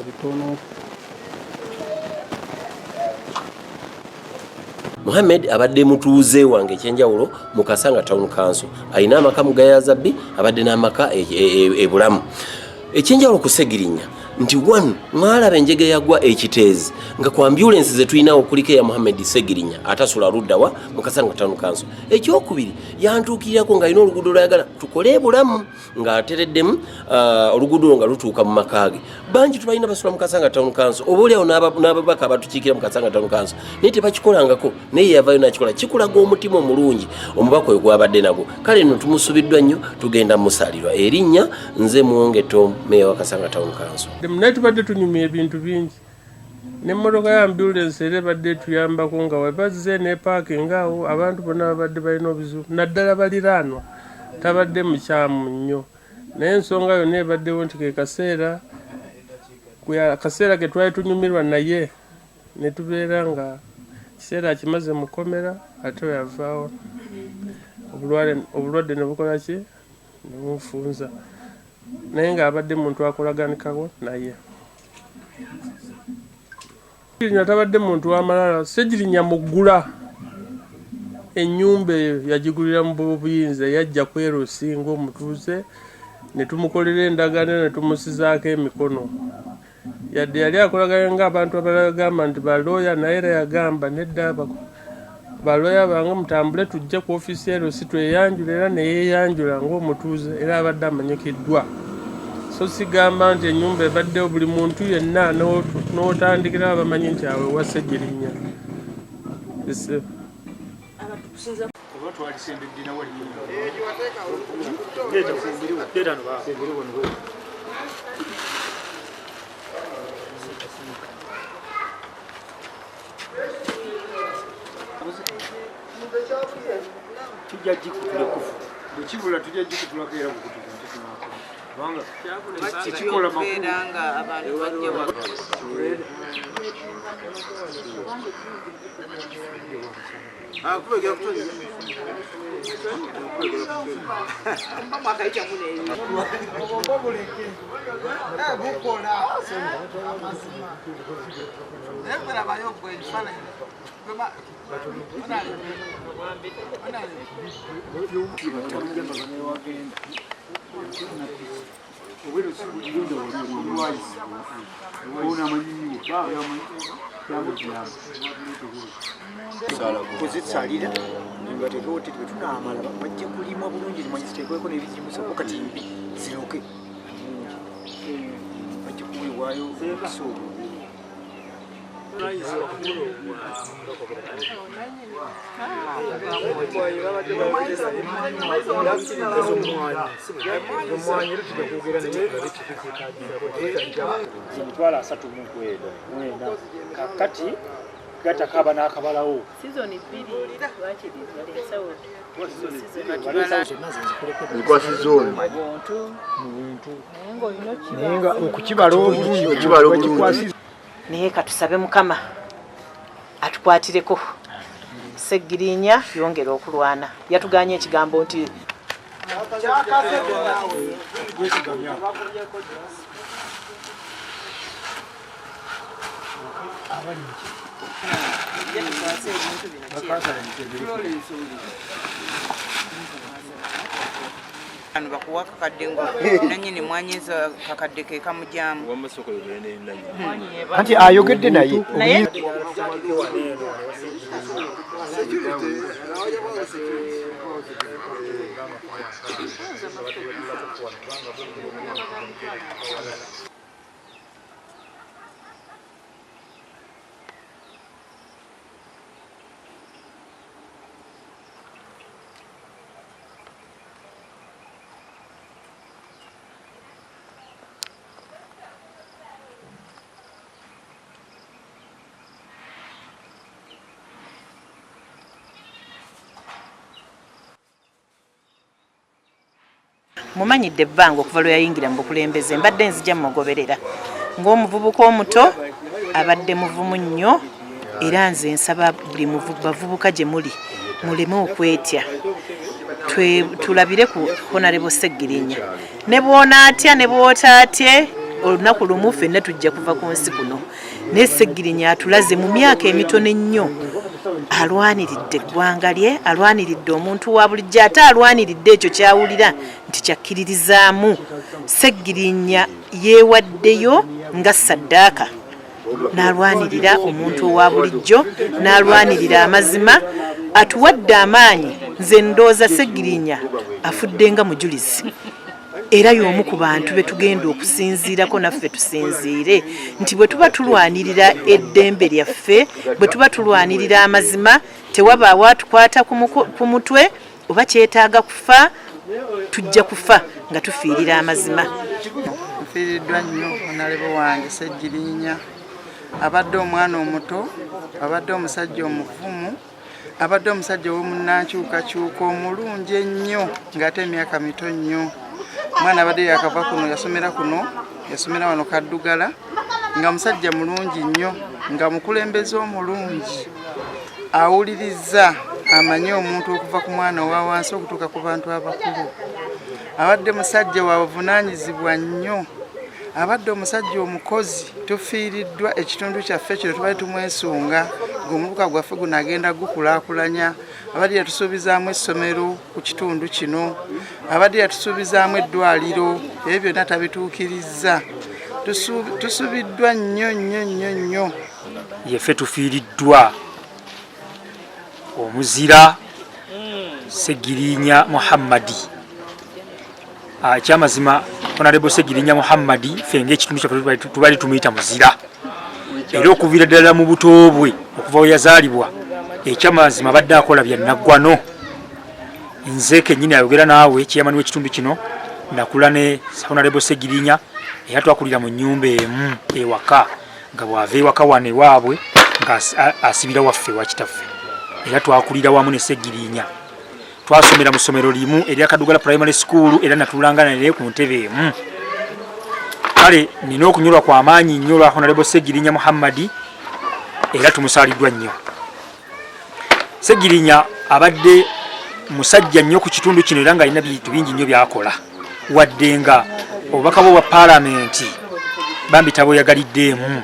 bitono. Muhammed abadde mutuuze wange ekyenjawulo mu Kasanga Town Council, alina amaka mu Gayaza B, abadde n'amaka e Bulamu. Ekyenjawulo ku Ssegirinya nti one mwalaba enjege yagwa ekiteezi nga ku ambulensi ze tulinawo kuliko eya Muhammed Ssegirinya atasula luddawa mu Kasanga Town Council. Ekyokubiri, yantuukirirako ng'alina oluguudo lwayagala tukole ebulamu ng'atereddemu oluguudo olwo nga lutuuka mu maka ge. Bangi tubalina basula mu Kasanga Town Council, oba oliawo n'ababaka abatukiikira mu Kasanga Town Council, naye tebakikolangako, naye yavayo nakikola. Kikulaga omutima omulungi omubaka oyo gwabadde nagwo. Kale nno tumusubiddwa nnyo, tugenda musalirwa erinnya. Nze Muwonge Tom, meya wa Kasanga Town Council. Naye tubadde tunyumya ebintu bingi n'emmotoka ya ambulance era ebadde etuyambako nga webazze ne parking awo. Abantu bonna babadde balina obuzibu, naddala baliraanwa. Tabadde mukyamu nnyo, naye ensonga yonna ebaddewo nti ke kaseera akaseera ke twali tunyumirwa naye ne tubeera nga kiseera akimaze mu kkomera, ate we yavaawo obulwadde ne bukola ki, ne bumufunza, naye ng'abadde muntu akolaganikawo. Naye Ssegirinya tabadde muntu w'amalala. Ssegirinya muggula ennyumba eyo yagigulira mu buyinza, yajja kwerosi ng'omutuuze ne tumukolera endagaano ne tumusizaako emikono. Yadde yali akolagana ng'abantu abalala gamba nti balooya, naye era yagamba nedda, balooya bange mutambule tujje ku ofiisi erosi tweyanjula, era neyeeyanjula ng'omutuuze era abadde amanyikiddwa. So sigamba nti ennyumba ebaddewo buli muntu yenna n'otandikira bamanyi nti awo ewa Ssegirinya. Oba twalisembedde nawali. Tujja gikutula kufu. Bwekibula tujja gikutulako era bukutuka ntetunako kubanga tekikola makulu. Okubeera nga abantu bajja waka. Kuzisalira ngatekewo ti bwetunamala bajja kulima bulungi, limwanyi ziteekweko n'ebigimusa kuba kati mbi ziroke, bajja kuweebwayo omukisa ogwo. 309 kakati gatako aba n'akabalawo. Sizoni 2 lwakiri bali ensawo. Nkwasiza ono. Naye ng'olina naye nga okukibala obulungi. Okukibala obulungi. Bakikwasiza. Naye katusabe Mukama atukwatireko. Ssegirinya yongera okulwana, yatuganye ekigambo nti Bano bakuwa kakadde ngo nanyini mwanyeza kakadde ke kamujyamu. Anti ayogedde naye. Naye mumanyidde ebbanga okuva lwe yayingira mu bukulembeze, mbadde nzija mugoberera ng'omuvubuka omuto, abadde muvumu nnyo. Era nze nsaba buli bavubuka gye muli muleme okwetya. Tulabire ku Honorable Ssegirinya, ne bw'onaatya ne bw'otaatye. Olunaku lumu ffenna tujja kuva ku nsi kuno. Naye Ssegirinya atulaze mu myaka emitono ennyo alwaniridde eggwanga lye, alwaniridde omuntu wa bulijjo, ate alwaniridde ekyo ky'awulira nti kyakkiririzaamu. Ssegirinya yeewaddeyo nga ssaddaaka n'alwanirira omuntu owa bulijjo, n'alwanirira amazima, atuwadde amaanyi. Nze ndowooza Ssegirinya afudde nga mujulizi, era y'omu ku bantu be tugenda okusinziirako naffe tusinziire nti bwe tuba tulwanirira eddembe lyaffe, bwe tuba tulwanirira amazima, tewabaawo atukwata ku mutwe oba kyetaaga kufa, tujja kufa nga tufiirira amazima. Nfiiriddwa nnyo honourable wange Ssegirinya. Abadde omwana omuto, abadde omusajja omuvumu, abadde omusajja ow'omunnankyukakyuka omulungi ennyo ng'ate emyaka mito nnyo. Omwana abadde yakava kuno, yasomera kuno, yasomera wano Kaddugala, nga musajja mulungi nnyo, nga mukulembeze omulungi, awuliriza, amanyi omuntu okuva ku mwana owa wansi okutuuka ku bantu abakulu. Abadde musajja wa buvunaanyizibwa nnyo, abadde omusajja omukozi. Tufiiriddwa ekitundu kyaffe kino, tubadde tumwesunga ng'omuluka gwaffe guno agenda gukulaakulanya. Abadde yatusuubizaamu essomero ku kitundu kino, abadde yatusuubizaamu eddwaliro, ebyo byonna tabituukirizza. Tusubiddwa nnyo nnyo nnyo nnyo. Yeffe tufiiriddwa omuzira Ssegirinya Muhammadi. Ekyamazima Honorable Ssegirinya Muhammadi ffe ng'ekitundu kyaffe tubali tumuyita muzira, era okuviira ddala mu buto bwe okuva we yazaalibwa, ekyamazima abadde akola bya naggwano. Nze kennyini ayogera naawe chairman w'ekitundu kino nakula ne Honorable Ssegirinya, era twakulira mu nnyumba emu ewaka, nga bw'ava ewaka wano ewaabwe nga asibira waffe wa kitaffe, era twakulira wamu ne Ssegirinya. Twasomera mu ssomero limu erya Kadugala Primary School, era natulanga naye ku ntebe emu. Kale nina okunyolwa kwa maanyi nnyo olwa Honorable Ssegirinya Muhammadi, era tumusaaliddwa nnyo. Ssegirinya abadde musajja nnyo ku kitundu kino, era ng'alina bintu bingi nnyo by'akola, wadde nga obubaka bwe bwa paalamenti bambi tabweyagaliddeemu.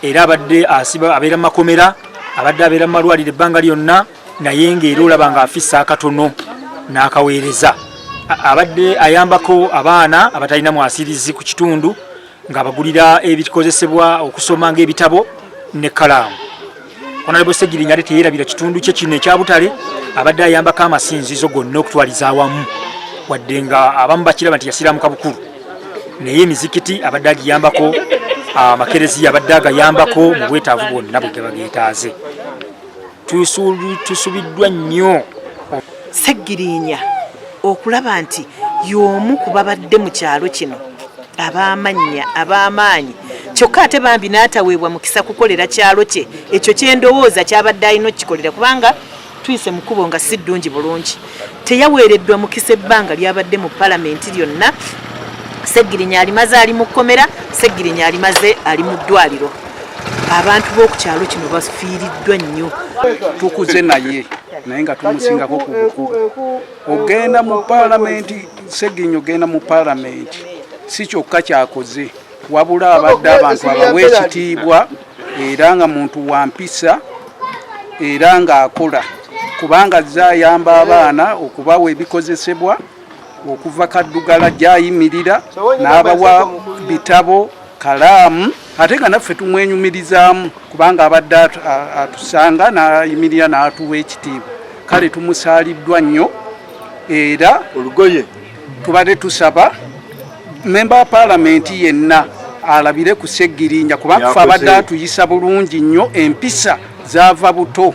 Era abadde asiba, abeera mu makomera, abadde abeera mu malwaliro ebbanga lyonna, naye ng'era olaba ng'afissa akatono n'akaweereza. Abadde ayambako abaana abatalina mwasirizi ku kitundu, ng'abagulira ebikozesebwa okusoma ng'ebitabo ne kkalaamu. Honorable Ssegirinya ate teyeerabira kitundu kye kino ekya Butale, abadde ayambako amasinzizo gonna okutwaliza awamu, wadde nga abamu bakiraba nti yasiraamuka bukulu, naye emizikiti abadde agiyambako, amakereziya abadde agayambako mu bwetaavu bwonna bwe gaba geetaaze. Tusubiddwa nnyo. Ssegirinya okulaba nti y'omu ku babadde mu kyalo kino ab'amannya ab'amaanyi, kyokka ate bambi n'ataweebwa mukisa kukolera kyalo kye ekyo kyendowooza kyabadde alina okukikolera, kubanga tuyise mu kkubo nga si ddungi bulungi. Teyaweereddwa mukisa ebbanga lyabadde mu palamenti lyonna. Ssegirinya alimaze ali mu kkomera, Ssegirinya alimaze ali mu ddwaliro. Abantu b'oku kyalo kino bafiiriddwa nnyo. Tukuze naye naye nga tumusingako ku bukulu. Ogenda mu paalamenti, Ssegirinya ogenda mu paalamenti si kyokka kyakoze, wabula abadde abantu abawa ekitiibwa, era nga muntu wa mpisa, era ng'akola, kubanga azze ayamba abaana okubawa ebikozesebwa okuva Kaddugala gy'ayimirira n'abawa bitabo, kalaamu, ate nga naffe tumwenyumirizaamu kubanga abadde atusanga n'ayimirira n'atuwa ekitiibwa. Kale tumusaaliddwa nnyo, era olugoye tubadde tusaba memba wa paalamenti yenna alabire ku Ssegirinya, kubanga ffe abadde atuyisa bulungi nnyo, empisa zaava buto.